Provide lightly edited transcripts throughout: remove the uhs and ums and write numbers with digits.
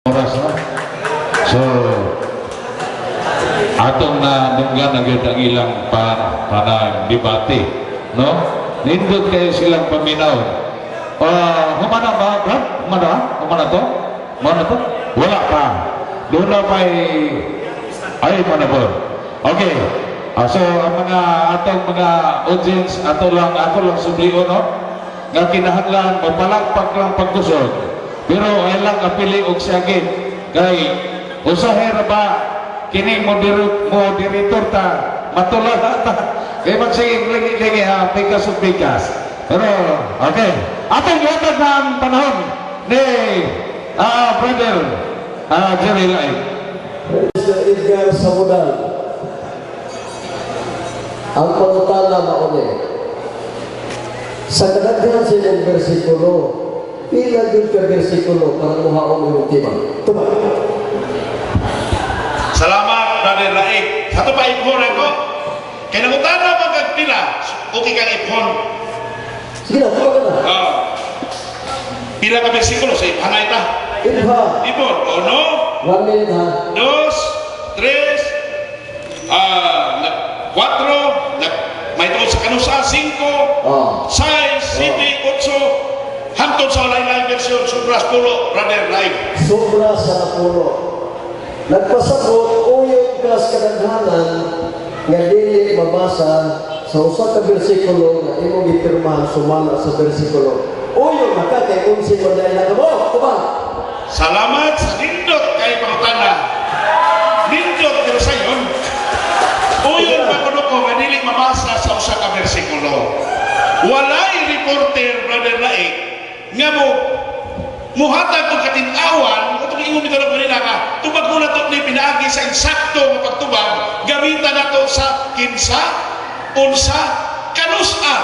Oras, no? So, atong nadunggan na gyud ang ilang panang debate, no? Nindot kayo silang paminaw. Ah, humana ba, Brad? Humana? Humana to? Humana to? Wala pa. Doon na may ay mo na po. Okay. Ah, so ang mga atong mga audience, ato lang ako lang sublion, no? Nga kinahanglan mapalakpak lang pagkusog. Pero ay lang apili og siyagit kay usahay ra ba kining moderator ta matulad ta kay magsige lingi-lingi ha, pikas ug pikas. Pero okay. Atong gihatag na ang panahon ni brother Jerry Laing. Mr. Edgar Samudal. Ang pangutana mauni. Sa kadaghan sa inyong bersikulo, pila gyud ka bersikulo para muhaon imong tema? Tubag. Salamat, Brother Laik. Sa ito pa iphon ako. Kaya nangutana man kag pila, okay kang iphon. Sige na, tubag ka na. Ah. Pila ka bersikulo sa iphanay ta. Ipha. Ipon. Uno, 1 minute ha. Dos, tres, cuatro, may tuod sa kanusa, cinco, seis, siete, otso, hantod sa walay version, sobra 10, Brother Laik. Sobra sa napulo. Nagpasabot, uyon ka sa kadaghanan nga dili mabasa sa usa ka bersikulo nga imong gipirmahan sumala sa bersikulo. Uyon na ka kay 11 man dahil na kamo. Tubag. Salamat sa nindot kay pangutana. Nindot pero sayon. Uyon pa kuno ko nga dili mabasa sa usa ka bersikulo. Walay reporter, Brother Laik, nga mo muhatag og katin-awan atong ingon bitaw kanina nga tubag ko na to ni pinaagi sa insakto nga pagtubag, gamitan nato sa kinsa, unsa, kanusa,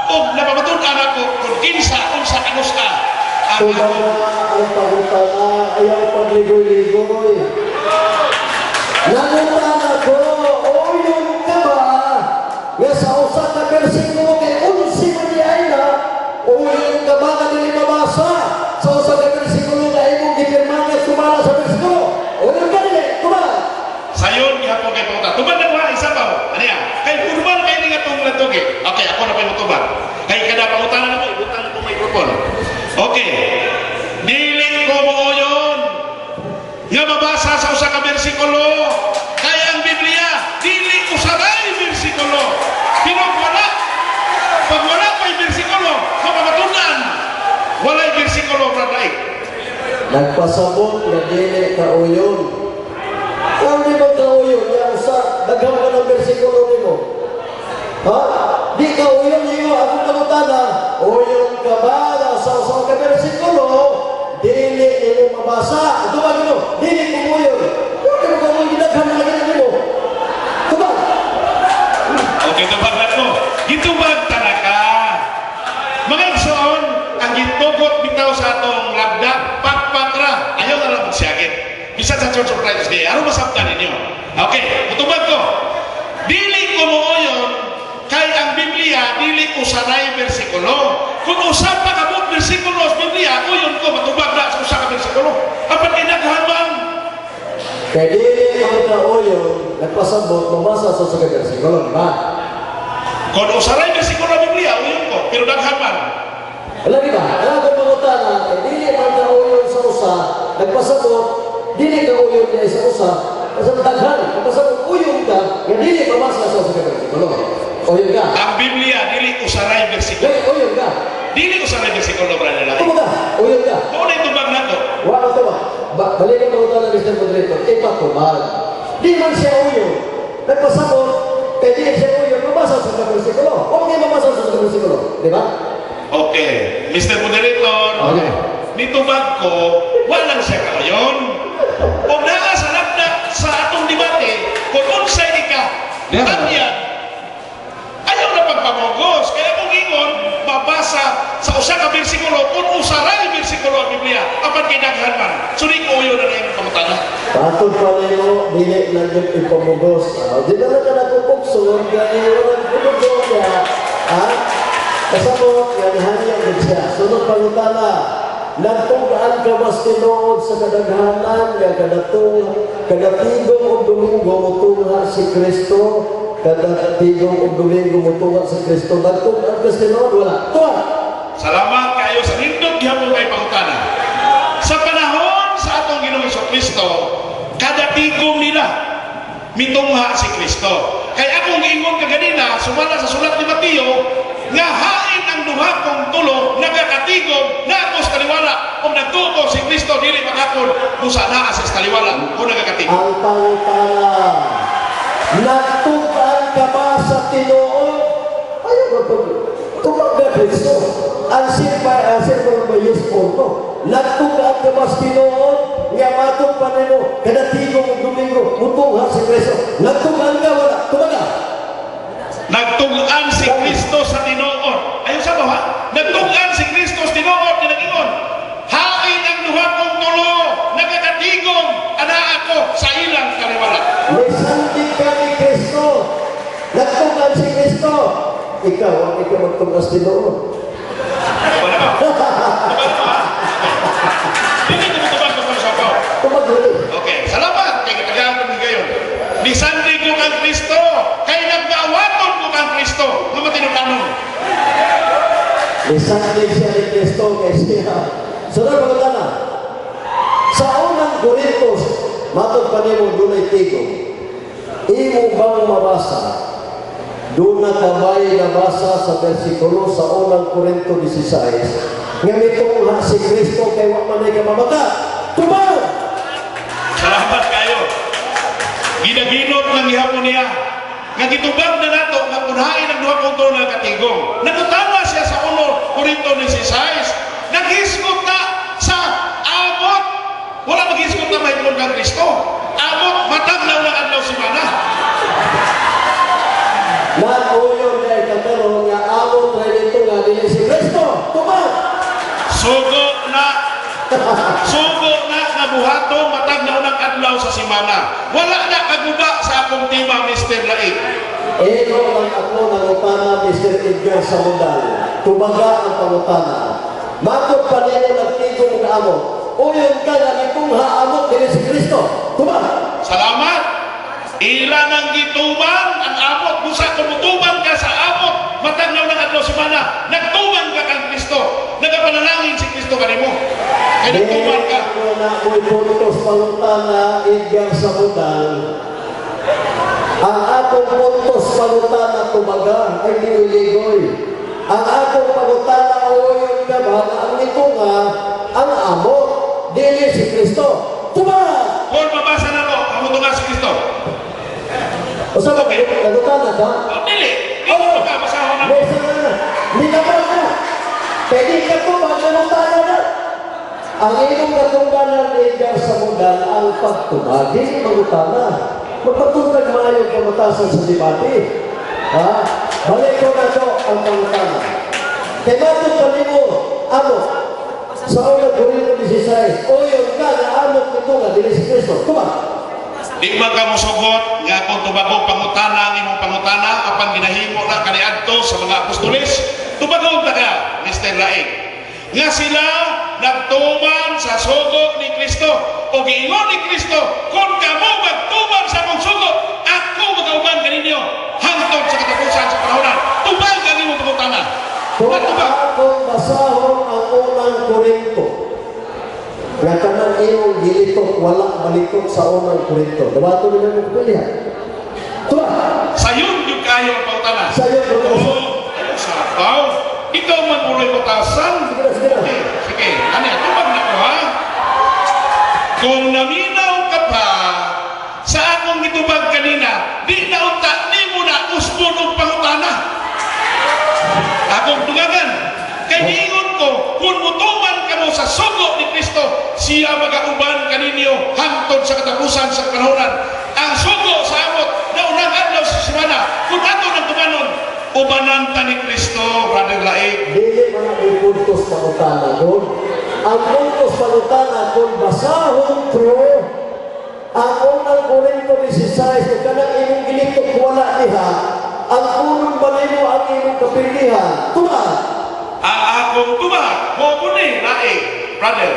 ug napamatud-an ako kung kinsa, unsa, kanusa ang Tubag akong na ang pangutana, ayaw pagligoy-ligoy. Nangutana ko, uyon ka ba nga sa usa ka bersikulo kay 11 man di ay na, uyon ka ba nga dili mabasa sa usa ka bersikulo nga imong gipirma nga sumala sa bersikulo? Uyon ka dili? Tubag. Sayon gihapon kay pangutana. Tubag na ko ha, isa pa ho. Ano yan? Kay formal kay ni nga tong natugi. Okay, ako na pa yung tubag. Kay kada pangutana na mo, ibutang na ko microphone. Okay. Dili ko mooyon nga mabasa sa usa ka bersikulo. Kay ang Biblia, dili usaray bersikulo. Pero wala, pag wala pa'y bersikulo, mapamatunan. Walay bersikulo, Brother Ike. Nagpasabot nga dili ka uyon. Kung di ba ka uyon, nga usa, daghan ka ng bersikulo nimo. Ha? Di ka uyon niyo, akong pangutana, uyon ka ba na sa usa ka bersikulo, dili nimo mabasa? Tubag mo, dili ko uyon. Kung di mo ka uyon, gidaghan na lagi nimo. Tubag. Okay, tubag na ko. Gitubag tanaka. Mga igsoon, ang gitugot bitaw sa atong lagda, pakpakra. Ayaw na lang magsiyagit. Bisan sa Church of Christ Day, aron masabtan ninyo. Okay, mutubag ko. Dili ko mooyon kay ang Biblia dili usaray bersikulo. Kung usa pa kabuk bersikulo sa Biblia, uyon ko matubag na sa usa ka bersikulo. Apan kinaghan man. Kay dili man ka uyon, nagpasabot, mabasa sa usa ka bersikulo, di ba? Kung usaray bersikulo sa Biblia, uyon ko, pero daghan man. Wala, di ba? Wala kong pangutana, kay dili man ka uyon sa usa, nagpasabot, dili ka uyon niya sa usa, kasi daghan, nagpasabot, uyon ka, nga dili mabasa sa usa ka bersikulo. Uyon ka. Ang Biblia dili usaray bersikulo. Dili, uyon ka. Dili usaray bersikulo, brother Larry. Tama ka, uyon ka. Mao na itubag nato. Wala to ba? Ba, balik ang pangutana, Mr. Moderator, ipatubag. Di man siya uyon. Nagpasabot, kay dili siya uyon, mabasa sa usa ka bersikulo. O mga mabasa sa usa ka bersikulo. Di ba? Okay, Mr. Moderator, nitubag ko, walang siya kayon. O naa sa lagda sa atong debate, kung unsay ka, tanyag, ayaw na pagpamogos. Kaya kung ingon, mabasa sa usa ka bersikulo, kung usaray bersikulo ang Biblia, apan kay daghan man. So di ko uyon na imong pangutana. Patod pa nimo, dili na gyud ipamugos. Ah, di na lang ka nakupukson, gani walang pumugos niya. Ha? Kasabot, nga nihanyang gud siya. Sunod pangutana. Nagtug-an ka ba sa tinuod sa kadaghanan nga kada tigom og Domingo mutungha si Kristo, kada tigom og Domingo mutungha si Kristo? Nagtug-an ka sa tinuod, wala? Tuwa. Salamat kayo sa nindot gihapon kay pangutana. Sa panahon sa atong Ginoong Kristo, kada tigom nila mitungha si Kristo. Kay akong giingon kaganina, sumala sa sulat ni Mateo, nga hain ang duha kong tulo nagakatigom na ako sa taliwala, kung nagtuo si Kristo dili makakon busa naa sa taliwala kung nagakatigom. Ang pangutana, nagtug-an ka ba sa tinuod? Ayaw ba pag tubag na Kristo? Answer ba, answer ba yes or no? Nagtug-an ka ba sa tinuod? Nga matong pa nimo, kada tigom og Domingo, mutungha si Kristo. Nagtug-an ka, wala? Tubaga. Nagtug-an si Kristo sa tinuod. Ayon sa ba ha? Nagtug-an si Kristo sa tinuod nga nag-ingon, hain ang duha kong tulo nagakatigom ana ako sa ilang taliwala. Nisandig ka ni Kristo. Nagtug-an si Kristo. Ikaw, ang ikaw magtug-an sa tinuod. Wala ba? Wala ba? Dili ko mutubag ko sa sapaw. Tubag rin. Okay, salamat kay katagaan ko gayon. Nisandig ko kang Kristo, kay nagmaawaton ko kang Kristo, nga matinud-anon. Nisandig siya ni Kristo kay siya. Sunod pangutana. Sa unang Korintos, matod pa nimo dunay tigom. Imo bang mabasa? Duna kabay nabasa sa bersikulo sa unang Korinto 16 nga mitungha si Kristo kay wa man ay kamamata? Tubag! Salamat kayo. Ginaginot lang gihapon niya. Nga gitubag na nato nga kunhain ang duha kong tulo nga katigom. Nagutana siya sa uno Korinto 16. Naghisgot na sa amot. Wala maghisgot na mahitungod kang Kristo. Amot matag na unang adlaw simana. Nakuyon kay kakaroon nga amot rin ito nga dili si Kristo. Tubag! Sugo na. Sugo na nga buhaton matag na unang adlaw sa simana. Wala na kaguba sa akong tema, Mr. Laig. Eno ang ako nangutana, Mr. Edgar Samudal. Tubaga ang pangutana. Matod pa nimo nagtigom og amot. Uyon ka nga mitungha amot dili si Kristo. Tubag! Salamat. Ila nang gituman ang amot. Busa kung mutuman ka sa amot, matag na unang adlaw simana, nagtuman ka kang Kristo. Nagapanalangin si Kristo kanimo. Kay nagtuman ka. Ako na ako'y puntos pangutana, Edgar Samudal. Ang akong puntos pangutana, tubaga ay diligoy. Ang akong pangutana, uyon ka ba na ang nitunga ang amot dili si Kristo? Tubag! Kung mabasa na to, ang mutunga si Kristo. O sa okay. Nagutana ka? O, dili. Dili mo ka, basahon na. May na. Hindi ka ba na? Pwede ka to, magangutana na. Ang imong katungdanan, Edgar Samudal, ang pagtubag. Dili mangutana. Magpatungtag maayo pamatasan sa debate. Ha? Balik ko na to ang pangutana. Kay matod pa nimo, amot, sa una Korinto 16, uyon ka na amot nito nga dili si Kristo. Tubag! Di man ka mosugot nga kung tubagong pangutana ang imong pangutana apan ginahimo na kaniadto sa mga apostoles, tubagong ta ka, Mr. Laig. Nga sila nagtuman sa sugo ni Kristo o giingon ni Kristo, kung kamo magtuman sa akong sugo, ako magauban kaninyo hangtod sa katapusan sa panahonan. Tubag ang imong pangutana. Kung Tubag. akong basahon ang unang Korinto, nga kanang imong gilitok wala balitok sa unang Korinto. Dawato nila mo pilihan. Tubag! Sayon yung kayo ang pangutana. Sayon, brother. Oo, ayaw sa tao. Ikaw man uloy batasan. Sige na, sige na. Okay, sige. Ano yan? Tubag na ko, ha? Kung naminaw ka pa sa akong gitubag kanina, di na unta, ni mo na usbon og pangutana. Akong tungagan. Kay niingon ko, kung mutuman ka mo sa sugo ni Kristo, siya magauban kaninyo hangtod sa katapusan sa panahonan. Ang sugo sa amot na unang adlaw sa simana, kung ato nang tumanon, ubanan ta ni Kristo, Brother Laig. Dili man ang puntos pangutana doon. Ang puntos pangutana kung basahon true, ang unang Korinto 16, kung kanang imong gilitok wala diha, ang unong ba nimo ang imong kapilihan? Tubag! Ang akong tubag, mo ni Laig. brother.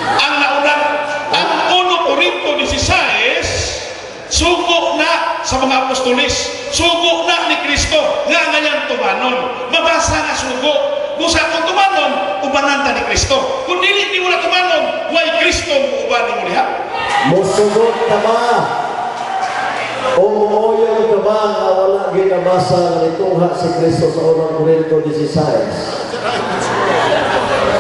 Ang naunang, ang 1 Corinto 16, sugo na sa mga apostolis, sugo na ni Kristo, nga ngayon tumanon. Mabasa nga sugo. Kung sa kung tumanon, ubanan ta ni Kristo. Kung dili ni mo na tumanon, way Kristo mo uban nimo diha. Musugot ka ba? O muuyon ka ba nga wala ginabasa nga nitungha si Kristo sa Unang Korinto 16?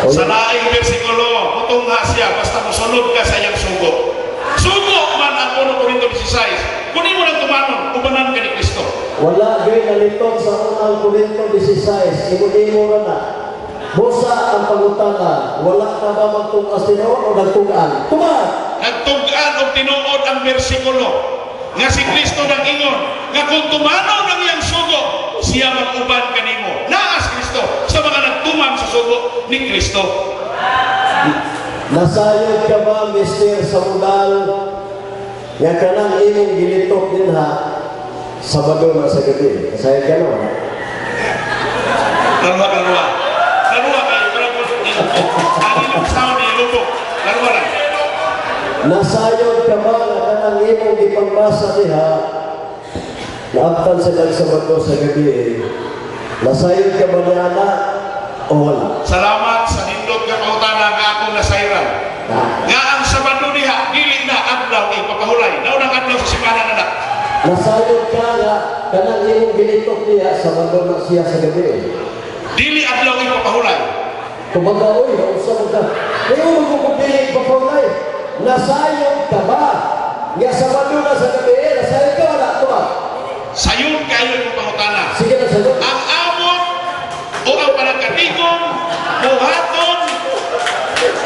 Sa laing bersikulo, mutungha siya, basta musunod ka sa iyang sugo. Sugo man ang 1 Corinto 16. Kung imo nang tumanon, ubanan ka ni Kristo. Wala gyud nalitok sa Unang Korinto 16, imo-imo ra na. Busa ang pangutana, wala ka ba magtug-as tinuod o nagtug-an? Tuman! Nagtug-an og tinuod ang bersikulo nga si Kristo nang ingon nga kung tumanon ang iyang sugo, siya mag-uban kanimo. Naa si Kristo sa mga nagtuman sa sugo ni Kristo. Nasayod ka ba, Mr. Samudal, nga kanang imong gilitok dinha, Sabado na sa gabi? Nasayod ka no? Laruha, laruha. Laruha kayo, pero kung ang inyong sound ni lubok. Laruha lang. Nasayod ka ba nga kanang imong gipangbasa diha, naabtan sila Sabado sa gabi? Nasayod ka ba niya na o wala? Salamat sa nindot nga pangutana nga akong nasayran. Na. Nga ang Sabado diha, dili na adlaw ipapahulay. Naunang adlaw sa simana na na. Nasayod ka nga kanang imong gilitok diha, Sabado na siya sa gabi? Dili adlaw ipapahulay. Kumbaga, oy, nausa mo ka. Ngayon mo kung dili papahulay. Nasayod ka ba nga Sabado na sa gabi? Nasayod ka wala? Ito ba? Sayon kayo yung pangutana. Sige na, sagot. Ang amot o ang panagkatigom, buhaton,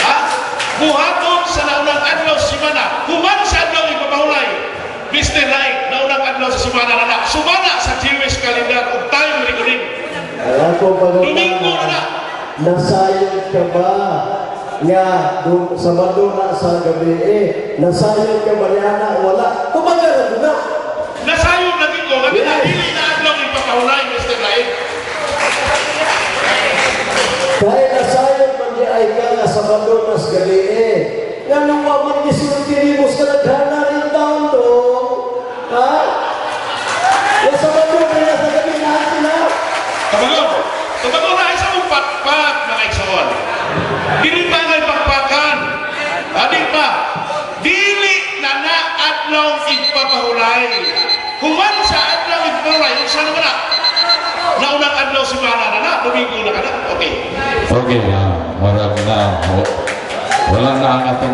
ha? Buhaton sa naunang adlaw sa simana. Human sa adlaw ipapahulay. Mr. Lai, naunang adlaw sa simana na na. Sumana sa Jewish calendar ug time reckoning. Ang akong pangutana, Domingo na na. Nasayod ka ba nga Sabado na sa gabi eh? Nasayod ka ba niya na wala? Kumbaga na na. Nasayon lagi ko, nga dili na adlaw ipapahulay, Mr. Lai. Kaya nasayod man di ay ka nga Sabado na sa gabi eh. Nga nung wa man gisulti nimo sa kadaghanan in taon dong. Ha? Ya Sabado na sa gabi na sila. Tabagon. Tabagon na isa mong pakpak, mga igsoon. Dili pa ngay pakpakan. Adi pa. Dili na na adlaw ipapahulay. Human sa adlaw ipapahulay, unsa naman na? Naunang adlaw simana na na, Domingo na ka na. Okay. Okay, marami na. Wala na ang atong